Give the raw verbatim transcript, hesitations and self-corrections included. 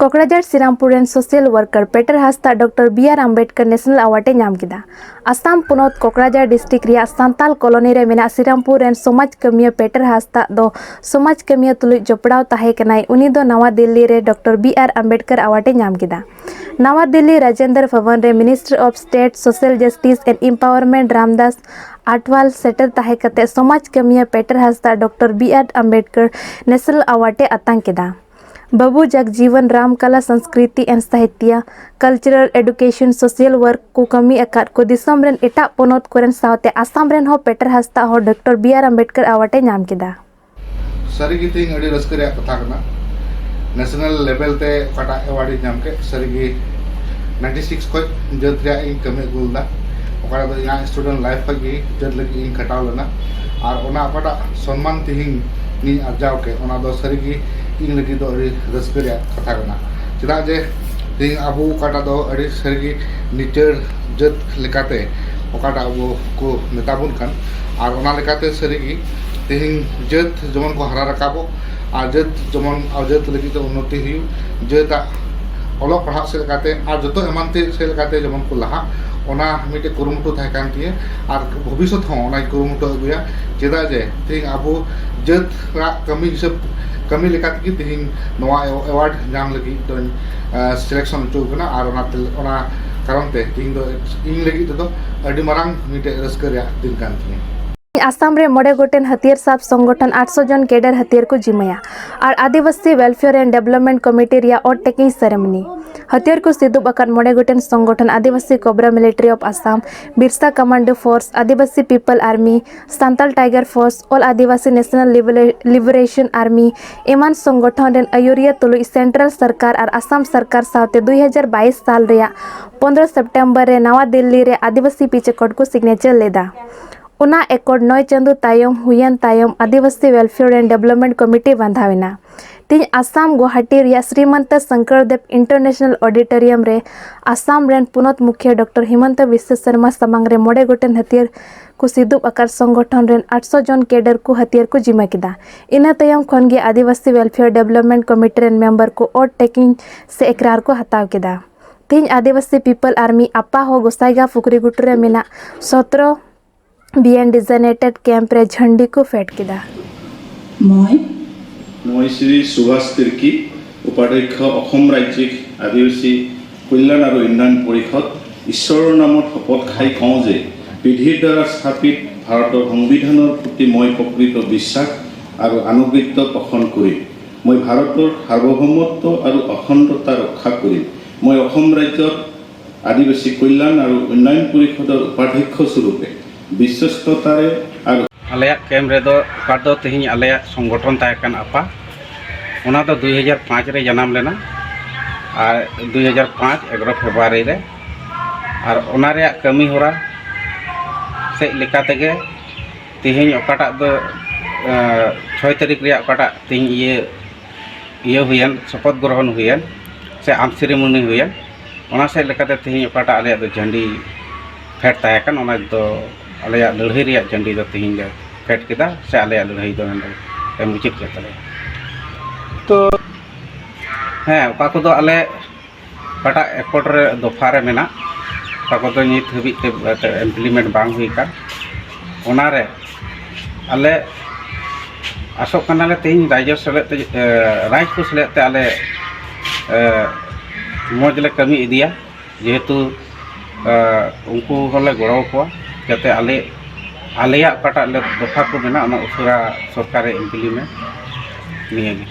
ᱠᱚᱠᱲᱟᱡᱟᱲ ᱥᱤᱨᱟᱢᱯᱩᱨ ᱨᱮᱱ social worker Peter Hansda doctor B R Ambedkar national award ᱮ ᱧᱟᱢ ᱠᱮᱫᱟ᱾ ᱟᱥᱟᱢ ᱯᱚᱱᱚᱛ ᱠᱚᱠᱲᱟᱡᱟᱲ ᱰᱤᱥᱴᱨᱤᱠᱴ ᱨᱮᱭᱟᱜ ᱥᱟᱱᱛᱟᱞ ᱠᱚᱞᱚᱱᱤ ᱨᱮ ᱢᱮᱱᱟᱜ ᱥᱤᱨᱟᱢᱯᱩᱨ ᱨᱮᱱ ᱥᱚᱢᱟᱡᱽ ᱠᱟᱹᱢᱤᱭᱟᱹ ᱯᱮᱴᱮᱨ ᱦᱟᱸᱥᱫᱟ ᱫᱚ ᱥᱚᱢᱟᱡᱽ ᱠᱟᱹᱢᱤᱭᱟᱹ ᱛᱩᱞᱩᱡ ᱡᱚᱯᱲᱟᱣ ᱛᱟᱦᱮᱸ ᱠᱟᱱᱟᱭ᱾ ᱩᱱᱤ ᱫᱚ ᱱᱟᱣᱟ ᱫᱤᱞᱞᱤ ᱨᱮ doctor B R Ambedkar award ᱮ ᱧᱟᱢ ᱠᱮᱫᱟ᱾ ᱱᱟᱣᱟ ᱫᱤᱞᱞᱤ ᱨᱟᱡᱮᱱᱫᱨᱚ ᱵᱷᱚᱵᱚᱱ ᱨᱮ minister of state social justice and empowerment Ramdas Athawale ᱥᱮᱴᱮᱨ ᱛᱟᱦᱮᱸ ᱠᱟᱛᱮ ᱥᱚᱢᱟᱡᱽ ᱠᱟᱹᱢᱤᱭᱟᱹ Peter Hansda doctor B R Ambedkar national award ᱮ ᱟᱛᱟᱝ ᱠᱮᱫᱟ᱾ ᱵᱟᱹᱵᱩ ᱡᱟᱜᱽᱡᱤᱵᱚᱱ ᱨᱟᱢ ᱠᱟᱞᱟ ᱥᱚᱝᱥᱠᱨᱤᱛᱤ ᱮᱱᱰ ᱥᱟᱦᱤᱛᱭᱟ, ᱠᱟᱞᱪᱟᱨᱟᱞ ᱮᱰᱩᱠᱮᱥᱚᱱ, ᱥᱳᱥᱟᱞ ᱣᱟᱨᱠ ᱠᱚ ᱠᱟᱹᱢᱤ ᱟᱠᱟᱫ ᱠᱚ ᱫᱤᱥᱚᱢ ᱨᱮᱱ ᱮᱴᱟᱜ ᱯᱚᱱᱚᱛ ᱠᱚᱨᱮᱱ ᱥᱟᱶᱛᱮ ᱟᱥᱟᱢ ᱨᱮᱱ ᱦᱚᱸ ᱯᱮᱴᱮᱨ ᱦᱟᱸᱥᱫᱟ ᱦᱚᱸ doctor B R Ambedkar award ᱮ ᱧᱟᱢ ᱠᱮᱫᱟ᱾ ᱥᱟᱹᱨᱤᱜᱮ ᱛᱮᱦᱮᱧ ᱟᱹᱰᱤ ᱨᱟᱹᱥᱠᱟᱹ ᱨᱮᱭᱟᱜ ᱠᱟᱛᱷᱟ ᱠᱟᱱᱟ᱾ ᱱᱮᱥᱱᱟᱞ ᱞᱮᱵᱮᱞ ᱛᱮ ᱚᱠᱟᱴᱟᱜ ᱮᱣᱟᱨᱰ ᱤᱧ ᱧᱟᱢ ᱠᱮᱫ, ᱥᱟᱹᱨᱤᱜᱮ ᱱᱟᱭᱤᱱᱴᱤ ᱥᱤᱠᱥ ᱠᱷᱚᱱ ᱡᱟᱹᱛ ᱨᱮᱭᱟᱜ ᱤᱧ ᱠᱟᱹᱢᱤ ᱟᱹᱜᱩ ᱞᱮᱫᱟ᱾ ᱚᱠᱟ ᱨᱮᱫᱚ ᱤᱧᱟᱹᱜ ᱥᱴᱩᱰᱮᱱᱴ ᱞᱟᱭᱤᱯᱷ ᱠᱷᱚᱱ ᱜᱮ ᱡᱟᱹᱛ ᱞᱟᱹᱜᱤᱫ ᱤᱧ ᱠᱷᱟᱴᱟᱣ ᱞᱮᱱᱟ᱾ ᱟᱨ ᱚᱱᱟ ᱚᱠᱟᱴᱟᱜ ᱥᱚᱱᱢᱟᱱ ᱛᱮᱦᱮᱧ ᱤᱧ ᱟᱨᱡᱟᱣ ᱠᱮᱫ, ᱚᱱᱟ ᱫᱚ ᱥᱟᱹᱨᱤᱜᱮ ᱤᱧ ᱞᱟᱹᱜᱤᱫ ᱫᱚ ᱟᱹᱰᱤ ᱨᱟᱹᱥᱠᱟᱹ ᱨᱮᱭᱟᱜ ᱠᱟᱛᱷᱟ ᱠᱟᱱᱟ᱾ ᱪᱮᱫᱟᱜ ᱡᱮ ᱛᱮᱦᱮᱧ ᱟᱵᱚ ᱚᱠᱟᱴᱟᱜ ᱫᱚ ᱟᱹᱰᱤ ᱥᱟᱹᱨᱤᱜᱮ ᱱᱤᱪᱟᱹᱲ ᱡᱟᱹᱛ ᱞᱮᱠᱟᱛᱮ ᱚᱠᱟᱴᱟᱜ ᱟᱵᱚ ᱠᱚ ᱢᱮᱛᱟ ᱵᱚᱱ ᱠᱟᱱ, ᱟᱨ ᱚᱱᱟ ᱞᱮᱠᱟᱛᱮ ᱥᱟᱹᱨᱤᱜᱮ ᱛᱮᱦᱮᱧ ᱡᱟᱹᱛ ᱡᱮᱢᱚᱱ ᱠᱚ ᱦᱟᱨᱟ ᱨᱟᱠᱟᱵᱚᱜ ᱟᱨ ᱡᱟᱹᱛ ᱡᱮᱢᱚᱱ ᱟᱨ ᱡᱟᱹᱛ ᱞᱟᱹᱜᱤᱫ ᱛᱮ ᱩᱱᱱᱚᱛᱤ ᱦᱩᱭᱩᱜ, ᱡᱟᱹᱛᱟᱜ ᱚᱞᱚᱜ ᱯᱟᱲᱦᱟᱜ ᱥᱮᱫ ᱞᱮᱠᱟᱛᱮ ᱟᱨ ᱡᱚᱛᱚ ᱮᱢᱟᱱ ᱛᱮ ᱥᱮᱫ ᱞᱮᱠᱟᱛᱮ ᱡᱮᱢᱚᱱ ᱠᱚ ᱞᱟᱦᱟᱜ, ᱚᱱᱟ ᱢᱤᱫᱴᱮᱡ ᱠᱩᱨᱩᱢᱩᱴᱩ ᱛᱟᱦᱮᱸ ᱠᱟᱱ ᱛᱤᱧᱟᱹ᱾ ᱟᱨ ᱵᱷᱚᱵᱤᱥᱥᱚᱛ ᱦᱚᱸ ᱚᱱᱟᱧ ᱠᱩᱨᱩᱢᱩᱴᱩ ᱟᱹᱜᱩᱭᱟ᱾ ᱪᱮᱫᱟᱜ ᱡᱮ ᱛᱮᱦᱮᱧ ᱟᱵᱚ ᱡᱟᱹᱛ ᱨᱟᱜ ᱠᱟᱹᱢᱤ ᱦᱤᱥᱟᱹᱵ ᱠᱟᱹᱢᱤ ᱞᱮᱠᱟ ᱛᱮᱜᱮ ᱛᱮᱦᱮᱧ ᱱᱚᱣᱟ ᱮᱣᱟᱨᱰ ᱧᱟᱢ ᱞᱟᱹᱜᱤᱫ ᱫᱚᱧ ᱥᱤᱞᱮᱠᱥᱚᱱ ᱦᱚᱪᱚ ᱟᱠᱟᱱᱟ᱾ ᱟᱨ ᱚᱱᱟᱛᱮ ᱚᱱᱟ ᱠᱟᱨᱚᱱ ᱛᱮ ᱛᱮᱦᱮᱧ ᱫᱚ ᱤᱧ ᱞᱟᱹᱜᱤᱫ ᱛᱮᱫᱚ ᱟᱹᱰᱤ ᱢᱟᱨᱟᱝ ᱢᱤᱫᱴᱮᱡ ᱨᱟᱹᱥᱠᱟᱹ ᱨᱮᱭᱟᱜ ᱫᱤᱱ ᱠᱟᱱ ᱛᱤᱧᱟᱹ᱾ ᱟᱥᱟᱢ ᱨᱮ ᱢᱚᱬᱮ ᱜᱚᱴᱮᱱ ᱦᱟᱹᱛᱭᱟᱹᱨ ᱥᱟᱵ ᱥᱚᱝᱜᱚᱴᱷᱚᱱ ᱟᱴᱥᱚ ᱡᱚᱱ ᱠᱮᱰᱟᱨ ᱦᱟᱹᱛᱭᱟᱹᱨ ᱠᱚ ᱡᱤᱢᱟᱹᱭᱟ ᱟᱨ ᱟᱹᱫᱤᱵᱟᱹᱥᱤ ᱣᱮᱞᱯᱷᱮᱭᱟᱨ ᱮᱱᱰ ᱰᱮᱵᱷᱞᱚᱯᱢᱮᱱᱴ ᱠᱚᱢᱤᱴᱤ ᱨᱮᱭᱟᱜ ᱚᱛ ᱴᱮᱠᱤᱝ ᱥᱮᱨᱮᱢᱚᱱᱤ᱾ ᱦᱟᱹᱛᱭᱟᱹᱨ ᱠᱚ ᱥᱤᱫᱩᱵ ᱟᱠᱟᱫ ᱢᱚᱬᱮ ᱜᱚᱴᱮᱱ ᱥᱚᱝᱜᱚᱴᱷᱚᱱ Adivasi cobra military of Assam, Birsa commando force, Adivasi people army, Santal tiger force, all Adivasi national liberation army ᱮᱢᱟᱱ ᱥᱚᱝᱜᱚᱴᱷᱚᱱ ᱨᱮᱱ ᱟᱹᱭᱩᱨᱤᱭᱟᱹ ᱛᱩᱞᱩᱡ ᱥᱮᱱᱴᱨᱟᱞ ᱥᱚᱨᱠᱟᱨ ᱟᱨ ᱟᱥᱟᱢ ᱥᱚᱨᱠᱟᱨ ᱥᱟᱶᱛᱮ ᱫᱩᱭ ᱦᱟᱡᱟᱨ ᱵᱟᱭᱤᱥ ᱥᱟᱞ ᱨᱮᱭᱟᱜ ᱯᱚᱱᱫᱽᱨᱚ ᱥᱮᱯᱴᱮᱢᱵᱚᱨ ᱨᱮ ᱱᱟᱣᱟ ᱫᱤᱞᱞᱤ ᱨᱮ ᱟᱹᱫᱤᱵᱟᱹᱥᱤ ᱯᱤᱪ ᱮᱠᱚᱨᱰ ᱠᱚ ᱥᱤᱜᱽᱱᱮᱪᱟᱨ ᱞᱮᱫᱟ᱾ ᱚᱱᱟ ᱮᱠᱚᱨᱰ ᱱᱚᱭ ᱪᱟᱸᱫᱚ ᱛᱟᱭᱚᱢ ᱦᱩᱭᱮᱱ ᱛᱟᱭᱚᱢ ᱟᱹᱫᱤᱵᱟᱹᱥᱤ Welfare and Development Committee ᱵᱟᱸᱫᱷᱟᱣ ᱮᱱᱟ᱾ ᱛᱮᱦᱮᱧ ᱟᱥᱟᱢ ᱜᱩᱣᱟᱦᱟᱴᱤ ᱨᱮᱭᱟᱜ ᱥᱨᱤᱢᱚᱱᱛ ᱥᱚᱝᱠᱚᱨ ᱫᱮᱵ International Auditorium ᱨᱮ ᱟᱥᱟᱢ ᱨᱮᱱ ᱯᱚᱱᱚᱛ ᱢᱩᱠᱷᱤᱭᱟᱹ ᱰᱚᱠᱴᱚᱨ ᱦᱤᱢᱚᱱᱛ ᱵᱤᱥᱣᱟ ᱥᱚᱨᱢᱟ ᱥᱟᱢᱟᱝ ᱨᱮ ᱢᱚᱬᱮ ᱜᱚᱴᱮᱱ ᱦᱟᱹᱛᱭᱟᱹᱨ ᱠᱚ ᱥᱤᱫᱩᱵ ᱟᱠᱟᱫ ᱥᱚᱝᱜᱚᱴᱷᱚᱱ ᱨᱮᱱ ᱟᱴᱥᱚ ᱡᱚᱱ ᱠᱮᱰᱟᱨ ᱠᱚ ᱦᱟᱹᱛᱭᱟᱹᱨ ᱠᱚ ᱡᱤᱢᱟᱹ ᱠᱮᱫᱟ᱾ ᱤᱱᱟᱹ ᱛᱟᱭᱚᱢ ᱠᱷᱚᱱ ᱜᱮ ᱟᱹᱫᱤᱵᱟᱹᱥᱤ Welfare Development Committee ᱨᱮᱱ ᱢᱮᱢᱵᱟᱨ ᱠᱚ ᱚᱨ ᱴᱮᱠᱤᱝ ᱥᱮ ᱮᱠᱨᱟᱨ ᱠᱚ ᱦᱟᱛᱟᱣ ᱠᱮᱫᱟ᱾ ᱛᱮᱦᱮᱧ ᱟᱹᱫᱤᱵᱟᱹᱥᱤ People Army ᱟᱯᱟ ᱦᱚᱸ ᱜᱚᱥᱟᱭᱜᱟᱸᱣ ᱯᱩᱠᱷᱨᱤ ᱜᱷᱩᱴᱩ ᱨᱮ ᱢᱮᱱᱟᱜ ᱥᱚᱛᱨᱚ B N designated camp ᱨᱮ ᱡᱷᱟᱹᱱᱰᱤ ᱠᱚ ᱯᱷᱮᱰ ᱠᱮᱫᱟ᱾ মই মই শ্ৰী সুভাষ তিৰ্কী, উপাধ্যক্ষ অসম ৰাজ্যিক আদিবাসী কল্যাণ আৰু উন্নয়ন পৰিষদ, ঈশ্বৰৰ নামত শপত খাই কওঁ যে বিধিৰ দ্বাৰা স্থাপিত ভাৰতৰ সংবিধানৰ প্ৰতি মই প্ৰকৃত বিশ্বাস আৰু আনুগত্য পোষণ কৰিম। মই ভাৰতৰ সাৰ্বভৌমত্ব আৰু অখণ্ডতা ৰক্ষা কৰিম। মই অসম ৰাজ্যত আদিবাসী কল্যাণ আৰু উন্নয়ন পৰিষদৰ উপাধ্যক্ষ স্বৰূপে বিশ্বস্ততাৰে আৰু ᱟᱞᱮᱭᱟᱜ ᱠᱮᱢᱯ ᱨᱮᱫᱚ, ᱚᱠᱟ ᱫᱚ ᱛᱮᱦᱮᱧ ᱟᱞᱮᱭᱟᱜ ᱥᱚᱝᱜᱚᱴᱷᱚᱱ ᱛᱟᱦᱮᱸ ᱠᱟᱱ ᱟᱯᱟ, ᱚᱱᱟ ᱫᱚ ᱫᱩᱭ ᱦᱟᱡᱟᱨ ᱯᱟᱸᱪ ᱨᱮ ᱡᱟᱱᱟᱢ ᱞᱮᱱᱟ᱾ ᱟᱨ ᱫᱩᱭ ᱦᱟᱡᱟᱨ ᱯᱟᱸᱪ ᱮᱜᱟᱨᱚ ᱯᱷᱮᱵᱽᱨᱩᱣᱟᱨᱤ ᱨᱮ, ᱟᱨ ᱚᱱᱟ ᱨᱮᱭᱟᱜ ᱠᱟᱹᱢᱤ ᱦᱚᱨᱟ ᱥᱮᱫ ᱞᱮᱠᱟ ᱛᱮᱜᱮ ᱛᱮᱦᱮᱧ ᱚᱠᱟᱴᱟᱜ ᱫᱚ, ᱮᱸ, ᱪᱷᱚᱭ ᱛᱟᱹᱨᱤᱠᱷ ᱨᱮᱭᱟᱜ ᱚᱠᱟᱴᱟᱜ ᱛᱮᱦᱮᱧ ᱤᱭᱟᱹ, ᱤᱭᱟᱹ ᱦᱩᱭᱮᱱ, ᱥᱚᱯᱚᱛ ᱜᱨᱚᱦᱚᱱ ᱦᱩᱭᱮᱱ ᱥᱮ ᱟᱢ ᱥᱮᱨᱮᱢᱚᱱᱤ ᱦᱩᱭᱮᱱ, ᱚᱱᱟ ᱥᱮᱫ ᱞᱮᱠᱟᱛᱮ ᱛᱮᱦᱮᱧ ᱚᱠᱟᱴᱟᱜ ᱟᱞᱮᱭᱟᱜ ᱫᱚ ᱡᱷᱟᱹᱱᱰᱤ ᱯᱷᱮᱰ ᱛᱟᱦᱮᱸ ᱠᱟᱱ, ᱚᱱᱟ ᱫᱚ ᱟᱞᱮᱭᱟᱜ ᱞᱟᱹᱲᱦᱟᱹᱭ ᱨᱮᱭᱟᱜ ᱡᱷᱟᱹᱱᱰᱤ ᱫᱚ ᱛᱮᱦᱮᱧ ᱞᱮ ᱯᱷᱮᱰ ᱠᱮᱫᱟ, ᱥᱮ ᱟᱞᱮᱭᱟᱜ ᱞᱟᱹᱲᱦᱟᱹᱭ ᱫᱚ ᱱᱚᱰᱮ ᱞᱮ ᱢᱩᱪᱟᱹᱫ ᱠᱮᱫ ᱛᱟᱞᱮᱭᱟ᱾ ᱛᱚ ᱦᱮᱸ, ᱚᱠᱟ ᱠᱚᱫᱚ ᱟᱞᱮ ᱚᱠᱟᱴᱟᱜ ᱮᱠᱚᱨᱰ ᱨᱮ, ᱫᱚᱯᱷᱟ ᱨᱮ ᱢᱮᱱᱟᱜ, ᱚᱠᱟ ᱠᱚᱫᱚ ᱱᱤᱛ ᱦᱟᱹᱵᱤᱡ ᱛᱮ, ᱛᱮ implement ᱵᱟᱝ ᱦᱩᱭ ᱟᱠᱟᱱ, ᱚᱱᱟᱨᱮ ᱟᱞᱮ ᱟᱥᱚᱜ ᱠᱟᱱᱟᱞᱮ ᱛᱮᱦᱮᱧ ᱨᱟᱡᱽᱡᱚ ᱥᱮᱞᱮᱫ ᱛᱮ, ᱮ, ᱨᱟᱡᱽ ᱠᱚ ᱥᱮᱞᱮᱫ ᱛᱮ ᱟᱞᱮ, ᱮ, ᱢᱚᱡᱽ ᱞᱮ ᱠᱟᱹᱢᱤ ᱤᱫᱤᱭᱟ, ᱡᱮᱦᱮᱛᱩ, ᱮ, ᱩᱱᱠᱩ ᱦᱚᱸᱞᱮ ᱜᱚᱲᱚ ᱟᱠᱚᱣᱟ, ᱡᱟᱛᱮ ᱟᱞᱮ, ᱟᱞᱮᱭᱟᱜ ᱚᱠᱟᱴᱟᱜ ᱞᱮ ᱫᱚᱯᱷᱟ ᱠᱚ ᱢᱮᱱᱟᱜ, ᱚᱱᱟ ᱩᱥᱟᱹᱨᱟ ᱥᱚᱨᱠᱟᱨᱮ implement᱾ ᱱᱤᱭᱟᱹᱜᱮ᱾